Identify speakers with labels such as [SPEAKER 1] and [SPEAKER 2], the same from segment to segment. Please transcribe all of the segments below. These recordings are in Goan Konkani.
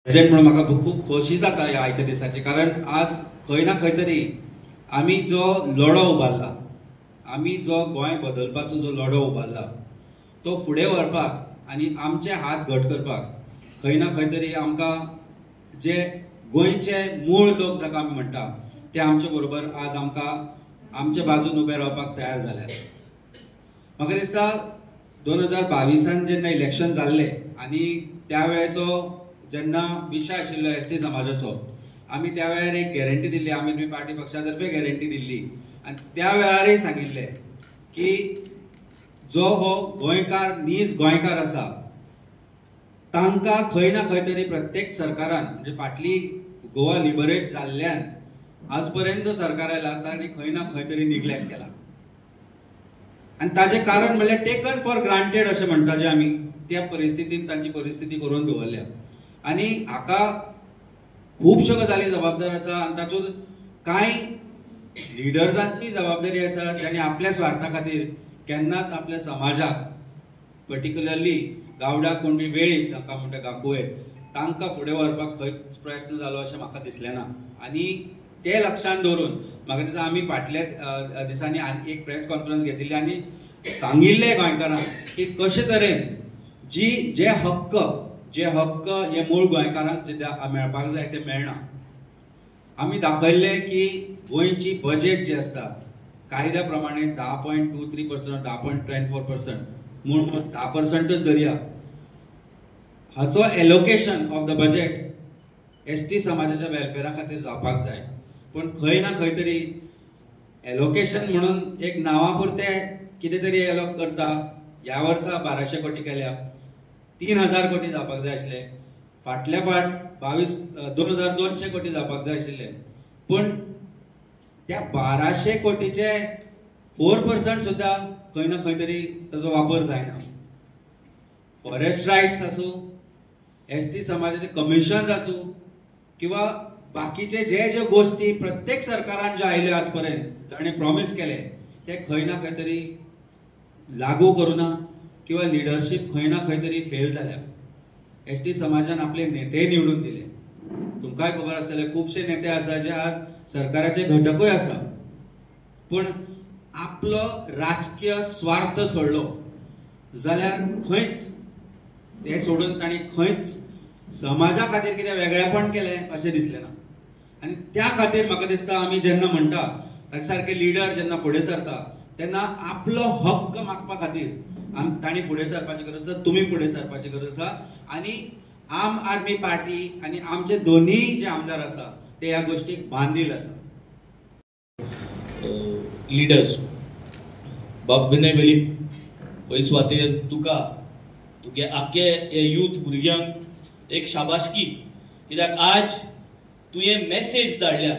[SPEAKER 1] प्रेझेंट म्हणून म्हाका खूब खोशी जाता ह्या आयच्या दिसाची, कारण आज खंय ना खंय तरी आमी जो लढो उबारला, आमी जो गोंय बदलपाचो जो लढो उबारला तो फुडें व्हरपाक आनी आमचे हात घट करपाक खंय ना खंय तरी आमकां जे गोंयचे मूळ लोक जाका आमी म्हणटा ते आमचे बरोबर आज आमकां आमच्या बाजून उबे रावपाक तयार जाल्यात. म्हाका दिसता 2022 जेन्ना इलेक्शन जाल्लें आनी त्या वेळेचो जेन्ना विशय आशिल्लो एस टी समाजाचो, आमी त्या वेळार एक गॅरंटी दिल्ली, आम आदमी पार्टी पक्षा तर्फे गॅरंटी दिल्ली आनी त्या वेळारय सांगिल्लें की जो हो गोंयकार नीज गोंयकार आसा तांकां खंय ना खंय तरी प्रत्येक सरकारान, म्हणजे फाटली गोवा लिबरेट जाल्ल्यान आज पर्यंत सरकार आयला तांणी खंय ना खंय तरी निग्लेक्ट केला आनी ताचें कारण म्हणल्यार टेकन फॉर ग्रांटेड अशें म्हणटा जे आमी त्या परिस्थितीन तांची परिस्थिती करून दवरल्या आनी हाका खुबश्यो गजाली जबाबदार आसा आनी तातूंत कांय लिडर्सांची जबाबदारी आसा ज्यांनी आपल्या स्वार्था खातीर केन्नाच आपल्या समाजाक, पर्टिक्युलरली गावडा कुणबी वेळीप जाका म्हणटा गाकुवे, तांकां फुडें व्हरपाक खंयच प्रयत्न जालो अशें म्हाका दिसलें ना. आनी ते लक्षांत दवरून म्हाका दिसता आमी फाटल्या दिसांनी एक प्रेस कॉन्फरन्स घेतिल्ली आनी सांगिल्लें गोंयकारांक की कशे तरेन जी जे हक्क हे मूळ गोंयकारांक जे मेळपाक जाय ते मेळना. आमी दाखयल्लें की गोंयची बजेट जी आसता कायद्या प्रमाणे 10.23%, 10.24% मूळ 10% धरया, हाचो allocation of the budget S T समाजाच्या वेलफेरा खातीर जावपाक जाय. पूण खंय ना खंय तरी एलोकेशन म्हणून एक नांवा पुरतें कितें तरी एलोक करता. ह्या वर्सा 1200 कोटी केल्या, 3000 कोटी जावपाक जाय आशिल्ले, फाटल्या फाट 2200 कोटी जावपाक जाय आशिल्ले, पूण त्या 1200 कोटीचे 4% सुद्दां खंय ना खंय तरी ताचो वापर जायना. फॉरेस्ट रायट्स आसूं, एस टी समाजाचे कमिशन्स आसूं किंवा बाकीचे जे जे गोष्टी प्रत्येक सरकारान ज्यो आयल्यो आज पर्यंत जाणें प्रॉमीस केले ते खंय ना खंय तरी लागू करुना किंवा लिडरशीप खंय ना खंय तरी फेल जाल्या. एस टी समाजान आपले नेते निवडून दिले, तुमकांय खबर आसतलें खुबशे नेते आसा जे आज सरकाराचे घटकूय आसा, पूण आपलो राजकीय स्वार्थ सोडलो जाल्यार खंयच ते सोडून तांणी खंयच समाजा खातीर कितें वेगळेपण केलें अशें दिसलें ना. आनी त्या खातीर म्हाका दिसता आमी जेन्ना म्हणटा ताचे सारके लिडर जेन्ना फुडें सरता तेन्ना आपलो हक्क मागपा खातीर तांणी फुडें सरपाची गरज आसा, तुमी फुडें सरपाची गरज आसा. आनी आम आदमी पार्टी आनी आमचे दोनूय जे आमदार आसा ते ह्या गोष्टीक बांदील आसा.
[SPEAKER 2] लिडर्स बाब विनय वेलीप, पयले सुवातेर तुका तुगे आख्खे हे यूथ भुरग्यांक एक शाबासकी, कित्याक आज तुवें मॅसेज धाडल्या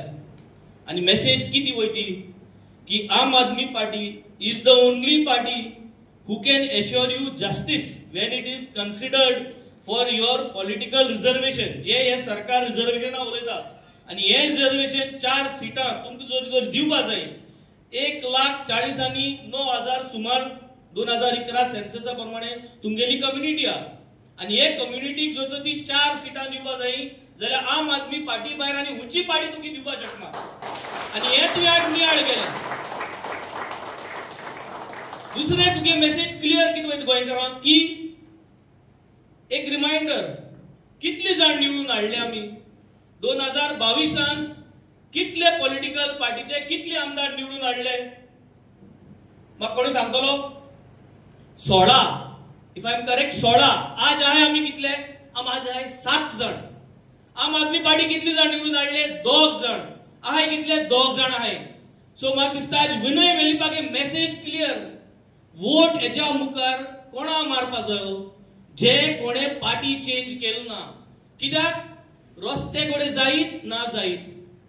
[SPEAKER 2] आनी मॅसेज कितें वयती की Aam Aadmi Party is the only party who can assure you justice when it is considered for your political reservation. जे हे सरकार रिजर्वेशना उलयता आनी हे रिजर्वेशन 4 सिटां तुमकां जर दिवपा जाय 1,40,09,000 सुमार 2011 सेन्ससा प्रमाणे तुमगेली कम्युनिटी आहा आनी हे कम्युनिटीक जर तर ती 4 सिटां दिवपा जाय जाल्यार आम आदमी पार्टी भायर आनी खंयची पार्टी तुका दिवपाक शकना आनी हे तुवें आज नियाळ केलें. दुसरें तुगे मेसेज क्लियर कितें वयता गोंयकारांक की एक रिमायंडर, कितले जाण निवडून हाडले आमी 2022 कितले पॉलिटिकल पार्टीचे कितले आमदार निवडून हाडले म्हाका कोणी सांगतलो? 16, if I am correct 16. आज आहे आमी कितले? आम आज आहे 7 जाण. आम आदमी पार्टी कितले जाण निवडून हाडले? 2 जाण. आहे कितले? 2 जाण आहे. सो म्हाका दिसता आज विनय वेलिपाक मेसेज क्लियर, वोट हेच्या मुखार कोणा मारपा जायो जे कोणे पार्टी चेंज केलो ना, कित्याक रस्ते कडेन जायत ना जायत,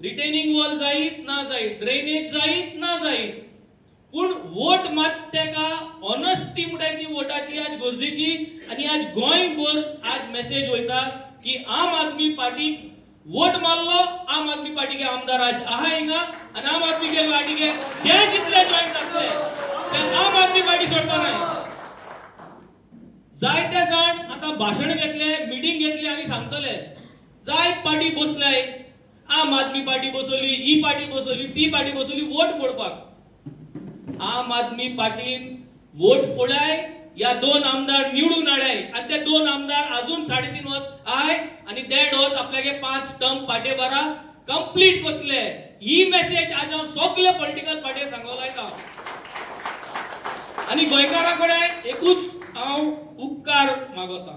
[SPEAKER 2] रिटेनिंग वॉल जायत ना जायत, ड्रेनेज जायत ना जायत, पूण वोट मात तेका ऑनेस्टी म्हणटाय ती वोटाची आज गरजेची. आनी आज गोंयभर आज मेसेज वयता की आम आदमी पार्टीक वोट मारलो, आम आदमी पार्टीके आमदार आज आहा हिंगा आनी आम आदमी पार्टीके जे जितले जॉयंट जातले ते आम आदमी पार्टी सोडपा नाय. जायते जाण आतां भाशण घेतले, मिटींग घेतली आनी सांगतले जायत पार्टी बसलाय, आम आदमी पार्टी बसवली, ही पार्टी बसवली, ती पार्टी बसवली वोट फोडपाक. आम आदमी पार्टीन वोट फोडाय या 2 आमदार निवडून हाडलाय आनी ते 2 आमदार अजून 3.5 वर्स आहाय आनी 1.5 वर्स आपल्यागे 5 टर्म पार्टे बारा कंप्लीट कोतले. ही मेसेज आज हांव सगळे पॉलिटिकल पार्टी सांगो लायता आनी गोंयकारां कडेन एकूच हांव उपकार मागता,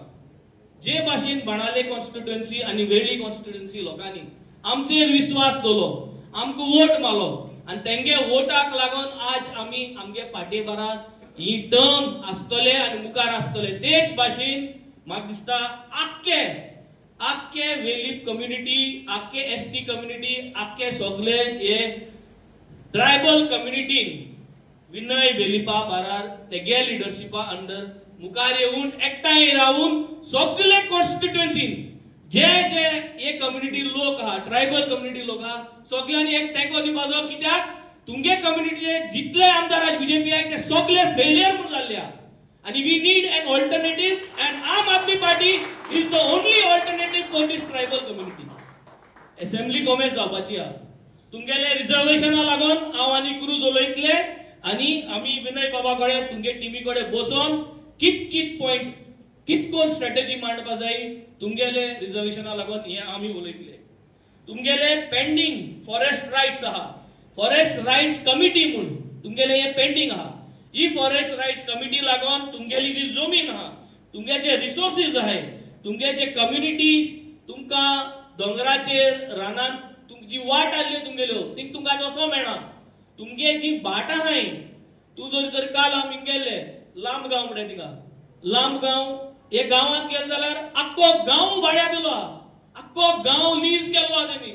[SPEAKER 2] जे भाशेन बाणाले कॉन्स्टिट्युएन्सी आनी वेळ्ळी कॉन्स्टिट्युएन्सी लोकांनी आमचेर विस्वास दवरलो, आमकां वोट मारलो आनी तेंगे वोटाक लागून आज आमी आमगे पार्टे बारा ही टर्म आसतले आनी मुखार आसतले. तेच भाशेन म्हाका दिसता आख्खे आख्खे वेलीप कम्युनिटी, आख्खे एस टी कम्युनिटी, आख्खे सगळे हे ट्रायबल कम्युनिटीन विनय वेलिपा बारार तेगे लिडरशिपा अंडर मुखार येवन एकठांय रावून सगळे कॉन्स्टिट्युएन्सीन जे जे हे कम्युनिटी लोक आहा, ट्रायबल कम्युनिटी लोक आहा, सगळ्यांनी एक तेंको दिवपाचो. कित्याक तुमगे कम्युनिटीचे जितले आमदार आज बीजेपी आहाय ते सगळे फेलियर म्हूण जाल्ले आहा आनी we need an alternative and Aam Aadmi Party is the only alternative for this tribal community. Assembly कोमेस जावपाची आहा, तुमगेले रिजर्वेशना लागून हांव आनी क्रूज उलयतले आनी आमी विनय बाबा कडेन तुमगे टिमी कडेन बसोन कित कित पॉयंट कित कोण स्ट्रॅटेजी मांडपा जाय तुमगेले रिजर्वेशना लागून हे आमी उलयतले. तुमगेले पेंडींग फॉरेस्ट रायट्स आहा, फॉरेस्ट रायट्स कमिटी म्हूण तुमगेले हे पेंडींग आहा. ही फॉरेस्ट रायट्स कमिटी लागून तुमगेली जी जमीन आहा, तुमगे जे रिसोर्सीस आहाय, तुमगे जे कम्युनिटी तुमकां दोंगराचेर रानांत तुमची वाट आहली तुमगेल्यो ती तुमकां वचो मेळना. तुमगे जी भाट आहाय, तूं जर तर काल आमी गेल्ले लांब गांव म्हणटा तिका, लांब गांव हे गांवांत गेले जाल्यार आख्खो गांव भाड्या दिलो, आख्खो गांव लीज केल्लो तेमी.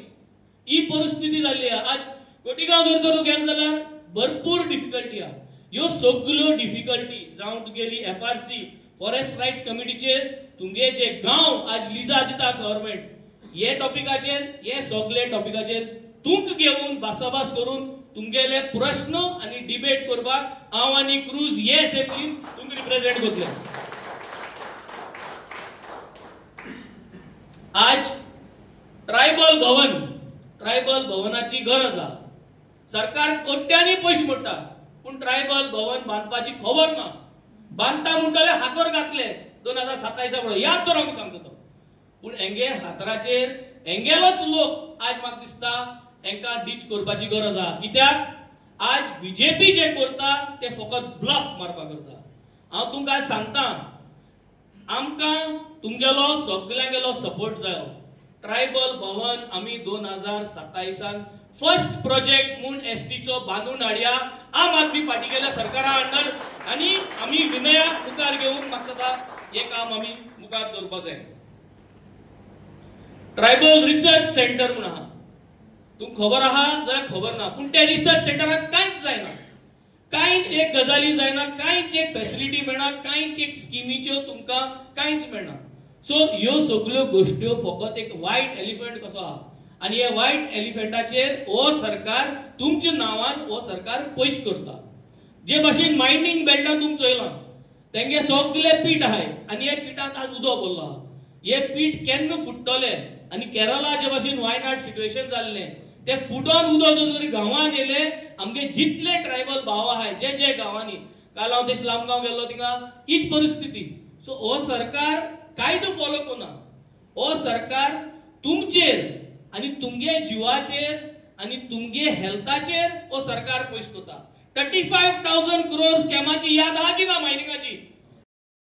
[SPEAKER 2] ही परिस्थिती जाल्ली आहा. आज कोटिगांव जर तर तूं गेले जाल्यार भरपूर डिफिकल्टी आहा. ह्यो सगल्यो डिफिकल्टी जावं तुगेली एफआरसी फॉरेस्ट रायट्स कमिटीचेर तुमगे जे गांव आज लिजा दिता गव्हर्मेंट, हे टॉपिकाचेर, हे सगळे टॉपिकाचेर तुमकां घेवन भासाभास करून तुमगेले प्रश्न आनी डिबेट करपाक हांव आनी क्रूज हे असेंब्लीन तुमकां रिप्रेझेंट करतले. आज ट्रायबल भवन, ट्रायबल भवनाची गरज आहा. सरकार कोट्यांनी पयशे मोडटा पूण ट्रायबल भवन बांदपाची खबर ना. बांदता म्हणटले हातर घातले 2027 फुडें, याद दवर हांव सांगता तो. पूण हेंगे हातराचेर हेंगेलोच लोक आज म्हाका दिसता हेंकां डीच करपाची गरज आहा. कित्याक आज बीजेपी जे करता ते फकत ब्लफ मारपाक करता. हांव तुमकां सांगता, आमकां तुमगेलो सगल्यांगेलो सपोर्ट जायो. ट्रायबल भवन आमी 2027 फर्स्ट प्रोजेक्ट म्हूण एसटीचो बांदून हाडया आम आदमी पार्टी गेल्या सरकारा अंडर आनी आमी विनयाक मुखार घेवन म्हाका दिसता हें काम आमी मुखार दवरपा जाय. ट्रायबल रिसर्च सेंटर म्हूण आहा, तुमकां खबर आहा जाल्यार खबर ना, पूण त्या रिसर्च सेंटरांत कांयच जायना, कांयच एक गजाली जायना, कांयच एक फेसिलिटी मेळना, कांयच एक स्किमीच्यो तुमकां कांयच मेळना. सो ह्यो सगल्यो गोश्ट्यो फकत एक वायट एलिफंट कसो आहा आनी हे वायट एलिफंटाचेर हो सरकार तुमच्या नांवान हो सरकार पयश करता. जे भाशेन मायनींग बेल्टान तुम चोयलां तेंगे सगळे पीठ आहाय आनी हे पिठांत आज उदक भरलो आहा. हे पीठ केन्ना फुट्टले आनी केरला जे भाशेन वायनाड सिट्युएशन जाल्लें ते फुटोन उदक जर तरी गांवांत येयले आमगे जितले ट्रायबल भाव आहाय जे जे गांवांनी, काल हांव ते लामगांव गेल्लो थिंगा हीच परिस्थिती. सो हो सरकार कायदो फॉलो करना, हो सरकार तुमचेर आनी तुमगे जिवाचेर आनी तुमगे हेल्थाचेर हो सरकार पयश करता. 35,000 करोड स्कॅमाची याद आहा की ना मायनिंगाची?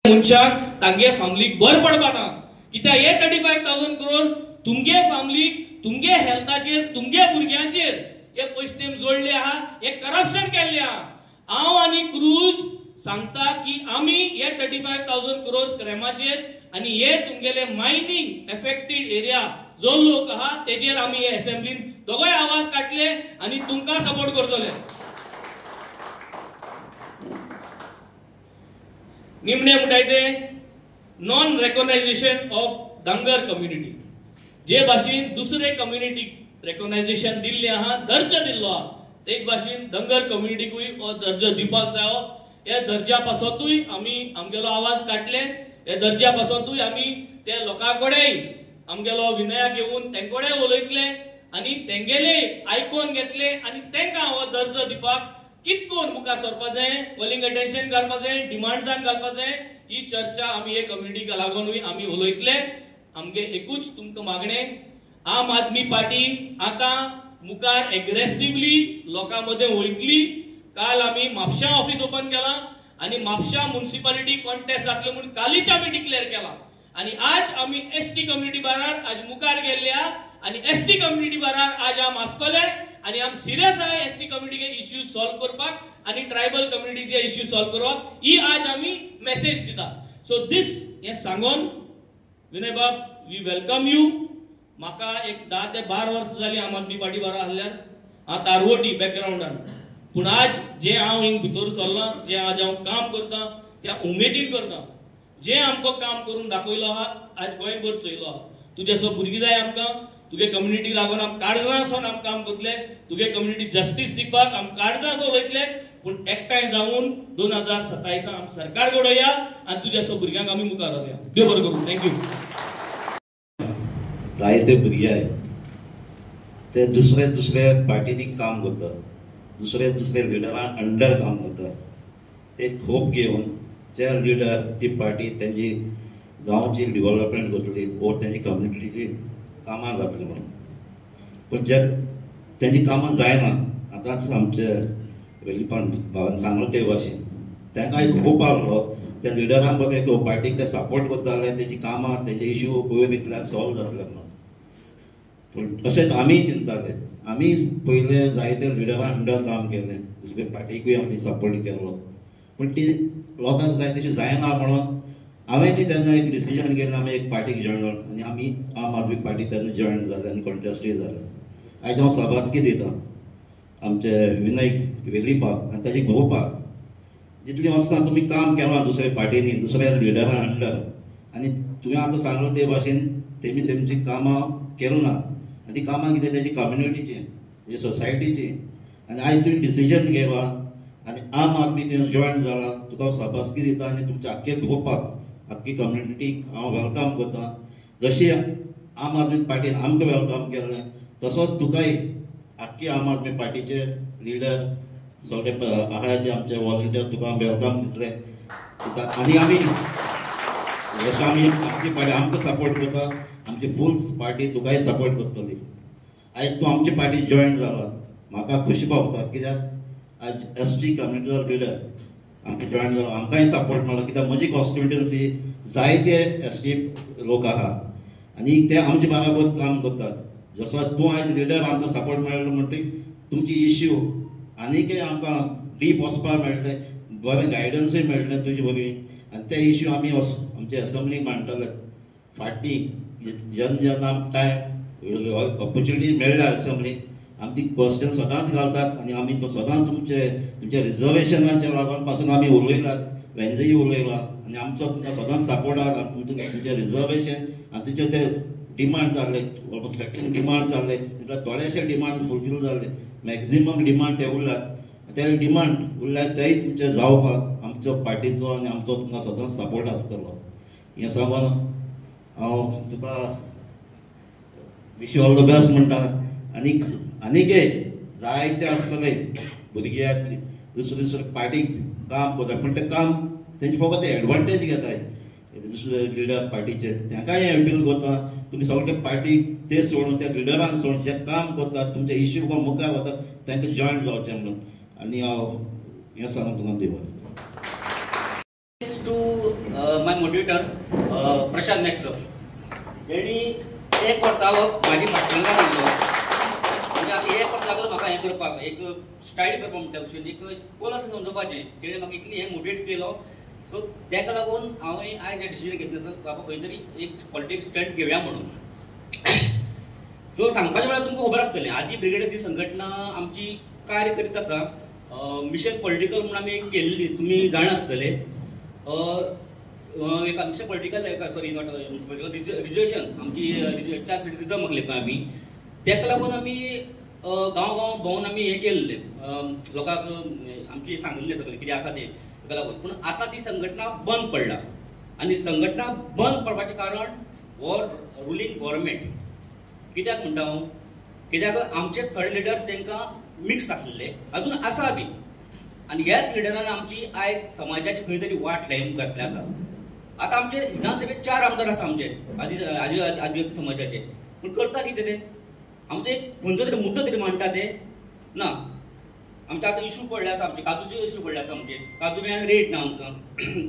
[SPEAKER 2] मनशाक तांगे फामिलीक बर पडपा ना, कित्याक हे 35,000 करोड तुमगे फामिलीक, तुमगे हेल्थाचेर, तुमगे भुरग्यांचेर हे पयशे जोडले आहा, हे करप्शन केल्ले आहा. हांव आनी क्रूज सांगता की आमी हे 35,000 करोड स्कॅमाचेर आनी हे तुमगेले मायनिंग एफेक्टेड एरिया जो लोक आहा तेजेर आमी हे असेंब्लीन दोगोय आवाज काडले आनी तुमकां सपोर्ट करतले. निमणे म्हणटाय ते non recognisation of Dhangar community. जे भाशेन दुसरे कम्युनिटीक रेकॉग्नायझेशन दिल्लें आहा, दर्जो दिल्लो आहा, तेच भाशेन धनगर कम्युनिटीकूय हो दर्जो दिवपाक जायो. ह्या दर्जा पासतूय आमी आमगेलो आवाज काडले, ह्या दर्जा पासतूय आमी त्या लोकां कडेन आमगेलो विनयाक येवन तेंकोडे उलयतले आनी तेंगेले आयकोन घेतले आनी तेंकां हो दर्जो दिवपाक कितकोन मुखार सरपा जाय, कॉलिंग अटेन्शन घालपा जाय, डिमांड्सान घालपा जाय. ही चर्चा आमी हे कम्युनिटीक लागूनूय आमी उलयतले. आमगे एकूच तुमकां मागणें, आम आदमी पार्टी आतां मुखार एग्रेसिवली लोकां मदें वयतली. काल आमी म्हापशां ऑफिस ओपन केलां आनी म्हापशां म्युनिसिपालिटी कॉन्टेस्ट जातलो म्हूण कालीच आमी डिक्लेअर केलां आनी आज आमी एस टी कम्युनिटी बारार आज मुखार गेल्ल्या आनी एस टी कम्युनिटी बारार आज आम आसतले आनी आम सिरियस आहाय एस टी कम्युनिटीचे इश्यू सॉल्व करपाक आनी ट्रायबल कम्युनिटीचे इश्यू सॉल्व करपाक. ही आज आमी मेसेज दिता. सो दीस हें सांगून विनय बाब, we welcome you. म्हाका एक 10 ते 12 वर्सां जालीं आम आदमी पार्टी बारा आहल्यार, हांव तारवटी बॅकग्रावंडान, पूण आज जें हांव हिंग भितर सरलां, जें आज हांव काम करतां त्या उमेदीन करतां. जें आमकां काम करून दाखयलो आहा आज गोंयभर चोयलो आहा. तुजे सो भुरगीं जाय आमकां, तुगे कम्युनिटी लागून आम काळजां आसून आम काम करतले, तुगे कम्युनिटी जस्टीस दिवपाक आम काळजां आसून उलयतले. पूण एकठांय जावन 2027 आम सरकार घडोवया आनी तुज्या सो भुरग्यांक आमी मुखार व्हरुया. देव बरें करूं. Thank you.
[SPEAKER 3] जायते भुरगे आहाय ते दुसरे दुसरे पार्टींनी काम करतात, दुसरे दुसरे लिडरां अंडर काम करतात. ते खोप घेवन जे लिडर ती पार्टी तेंची गांवची डिवलपमेंट करतली वो तेंची कम्युनिटीची कामां जातली म्हणून. पूण जे तेंची कामां जायना, आतांच आमचे वेलिपान भावान सांगलो ते भाशेन तांकां एक होप आहलो त्या लिडरांक बाबा एक पार्टीक ते सपोर्ट करता जाल्यार तेजी कामां तेजे इश्यू वयर इतल्यान सॉल्व जातले म्हणून. पूण तशेंच आमी चिंताले, आमी पयले जायते लिडरां अंडर काम केलें, दुसरे पार्टीकूय आमी सपोर्ट केलो, पूण ती लोकांक जाय तशी जायना म्हणून हांवें जी तेन्ना एक डिसिजन केलें, आमी एक पार्टीक जॉयन जालो आनी आमी आम आदमी पार्टी तेन्ना जॉयन जाले आनी कॉन्टेस्टूय जाले. आयज हांव शाबासकी दितां आमचे विनय वेलिपाक आनी ताजे ग्रुपाक. जितलीं वर्सां तुमी काम केलां दुसऱ्या पार्टींनी दुसऱ्या लिडरां अंडर आनी तुवें आतां सांगलां ते भाशेन तेमी तेमचीं कामां केलें ना आनी ती कामां कितें तेजी कम्युनिटीची, तेजी सोसायटीची. आनी आयज तुवें डिसिजन घेतला आनी आम आदमी तुवें जॉयन जाला, तुका हांव शाबासकी दिता आनी तुमच्या आख्खे ग्रुपाक आख्खी कम्युनिटीक हांव welcome करता. जशी आम आदमी पार्टीन आमकां welcome केलें तसोच तुकाय आख्खी आम आदमी पार्टीचे लिडर सगळे आहाय ते आमचे वॉलंटियर तुका हांव welcome दितले. आनी आमी जशें आमी आमची पार्टी आमकां सपोर्ट करता, आमची फूल पार्टी तुकाय सपोर्ट करतली. आयज तूं आमची पार्टी जॉयन जाला, म्हाका खुशी पावता कित्याक आयज एस टी कम्युनिटीचो लिडर आमकां जॉयन जालो, आमकांय सपोर्ट मेळ्ळो. कित्याक म्हजी कॉन्स्टिट्युएन्सी जायते एस टी लोक आहा आनी ते आमचे बराबर काम करतात. जसो तूं आयज लिडर आमकां सपोर्ट मेळ्ळो म्हणटकीर तुमची इश्यू आनीकय आमकां डीप वचपाक मेळटलें, बरें गायडन्सूय मेळटलें तुजे वरवीं आनी ते इश्यू आमी आमचे एसेंब्लीक मांडटले. फाटीं जेन्ना जेन्ना आमकां टायम ऑपोर्चुनिटी मेळ्ळ्या एसेंब्लीक आमी ती क्वेश्चन सदांच घालतात आनी आमी तो सदांच तुमचे तुमच्या रिजर्वेशनाच्या लागून पासून आमी उलयलात, वेंजय उलयला आनी आमचो तुमकां सदांच सपोर्ट आहा. तुमचें रिजर्वेशन आनी तुमचे ते डिमांड जाल्ले ऑलमोस्ट 13 डिमांड जाल्ले, थोडेशे डिमांड फुलफील जाल्ले, मॅक्झिमम डिमांड ते उरल्यात, ते डिमांड उरल्यात तेय तुमचे जावपाक आमचो पार्टीचो आनी आमचो तुमकां सदांच सपोर्ट आसतलो. हें सांगून हांव तुका wish you all the best म्हणटा. आनी आनीकय जायते आसतले भुरग्याक दुसरे दुसरे पार्टीक काम करता, पूण तें काम तेंचे फकत एडवांटेज घेताय दुसरे लिडर पार्टीचे. तांकांय अपील करता तुमी सगळे पार्टीक ते सोडून त्या लिडरांक सोडून जे काम करतात तुमचे इश्यू मुखार वतात तांकां जॉयन जावचें म्हणून. आनी हांव हें सांगून तुमकां देव
[SPEAKER 4] to my motivator Prashant Naik sir. तेणी एक वर्स जालो म्हाजी फाटल्यान लागलो, म्हणजे आतां एक वर्स लागलो म्हाका हें करपाक, एक स्टायल करपाक म्हणटा भशेन एक कोण अशें समजोवपाचें. तेणें म्हाका इतली हें मोटिवेट केलो. सो तेका लागून हांवें आयज हें डिसिजन घेतलें सर बाबा खंय तरी एक पॉलिटिक्स स्टंट घेवया म्हणून. सो सांगपाचें म्हळ्यार तुमकां खबर आसतलें आदी ब्रिगेडाची संघटना आमची कार्य करीत आसा. मिशन पॉलिटिकल म्हणून आमी एक केल्ली, तुमी जाणा आसतले. एक आमचें political sorry not political reservation आमची 4 सीट रिजर्व मागले पळय आमी, तेका लागून आमी गांव गांव भोंवन आमी हें केल्लें, लोकांक आमची सांगिल्लें सगळें कितें आसा तें तेका लागून. पूण आतां ती संघटना बंद पडला आनी संघटना बंद पडपाचें कारण हो ruling government. कित्याक म्हणटा हांव, कित्याक आमचे थोडे लिडर तांकां मिक्स आसलेले अजून आसा बी, आनी ह्याच लिडरान आमची आयज समाजाची खंय तरी वाट लावन घातली आसा. आतां आमचे विधानसभेत 4 आमदार आसा आमचे आदिवासी समाजाचे, पूण करता कितें ते? आमचो एक खंयचो तरी मुद्दो तरी मांडटा ते ना. आमचे आतां इशू पडले आसा, आमचे काजूचे इशू पडले आसा, आमचे काजू बी रेट ना आमकां.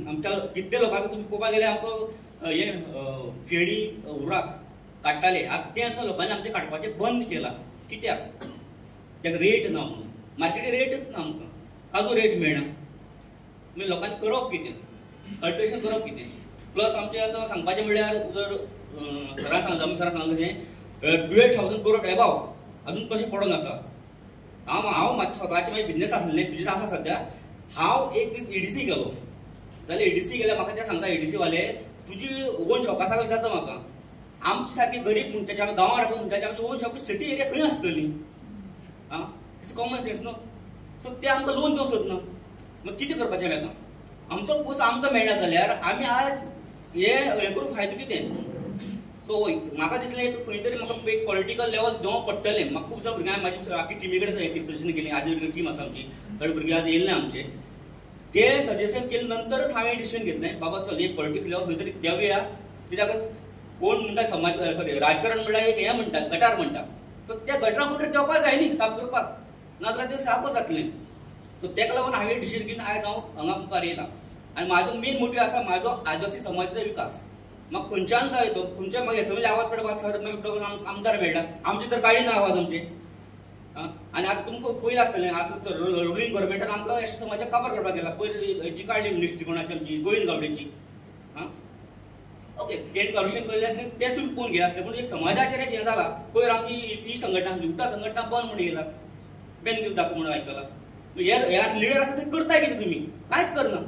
[SPEAKER 4] आमच्या कितले लोकांचो तुमी पळोवपाक गेल्यार आमचो हे फेणी उराक काडटाले, आतां तें आसा लोकांनी आमचें काडपाचें बंद केलां. कित्याक? ताका रेट ना म्हणून, मार्केटी रेटच ना आमकां, काजू रेट मेळना. मागीर लोकांनी करप कितें, कल्टिवेशन करप कितें? प्लस आमचें आतां सांगपाचें म्हणल्यार जर सरां सांगता, आमी सरां सांगता तशें 12,000 करोड एबाव अजून कशें पडोन आसा. हांव म्हाजे स्वताचे म्हाजे बिजनेस आसलें, बिजनेस आसा सद्या. हांव एक दीस EDC गेलो, जाल्यार EDC गेल्यार म्हाका ते सांगता EDC वाले, तुजी ओन शॉप आसा काय विचारता म्हाका. आमचे सारकी गरीब मनशाचे, आमी गांवां रावपी मनशाचे आमची ओन शॉप सिटी एरिया खंय आसतली? आं, it's common sense न्हू. सो ते आमकां लोन दिवंक सोदना, मागीर कितें करपाचें आमी आतां? आमचो पयसो आमकां मेळना जाल्यार आमी आज हे करून फायदो कितें? सो म्हाका दिसलें एक खंय तरी म्हाका एक पॉलिटिकल लेवल देंवप पडटलें. म्हाका खूब जाण भुरग्यांक म्हाजी आख्खी टिमी कडेन सजेशन केलें, आदी टीम आसा आमची, थोडे भुरगे आज येयले आमचे, ते सजेशन केले नंतरच हांवें डिसिजन घेतलें बाबा चल एक पॉलिटिकल लेवल खंय तरी देंवया. कित्याक कोण म्हणटा समाज सॉरी राजकारण म्हणल्यार एक हें म्हणटा, गटार म्हणटा, सो त्या गटारा कुठे देंवपाक जाय न्ही साफ करपाक, नाजाल्यार तें साफच जातलें. सो तेका लागून हांवें डिसिजन घेवन आयज हांव हांगा मुखार येयला. आनी म्हाजो मेन मोटीव आसा म्हाजो आदिवासी समाजाचो विकास. म्हाका खंयच्यान जाय तो खंयच्या म्हाका एसेंब्ली आवाज काडपाक सर मागीर आमदार मेळटा, आमचे तर काडना आवाज आमचे. आनी आतां तुमकां पयलें आसतलें, आतां रुलिंग गव्हर्मेंटान आमकां एस समाजाक काबार करपाक गेला. पयर जी काडली मिनिस्ट्री कोणाची आमची गोविंद गावडेची, आं ओके, तेणें करप्शन केल्लें आसलें तें तुमी पळोवन घेनासलें, पूण एक समाजाचेर एक हें जालां. पयर आमची ही संघटना आसली उटा संघटना बंद म्हूण येयला, बॅन जाता म्हणून आयकलां. हे लिडर आसा ते करताय कितें तुमी? कांयच करना.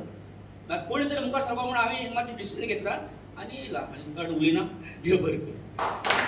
[SPEAKER 4] आतां कोणी तरी मुखार सरपा म्हणून हांवें मातशें डिसिजन घेतला आनी येयला. आनी चड उलयना, देव बरें करूं.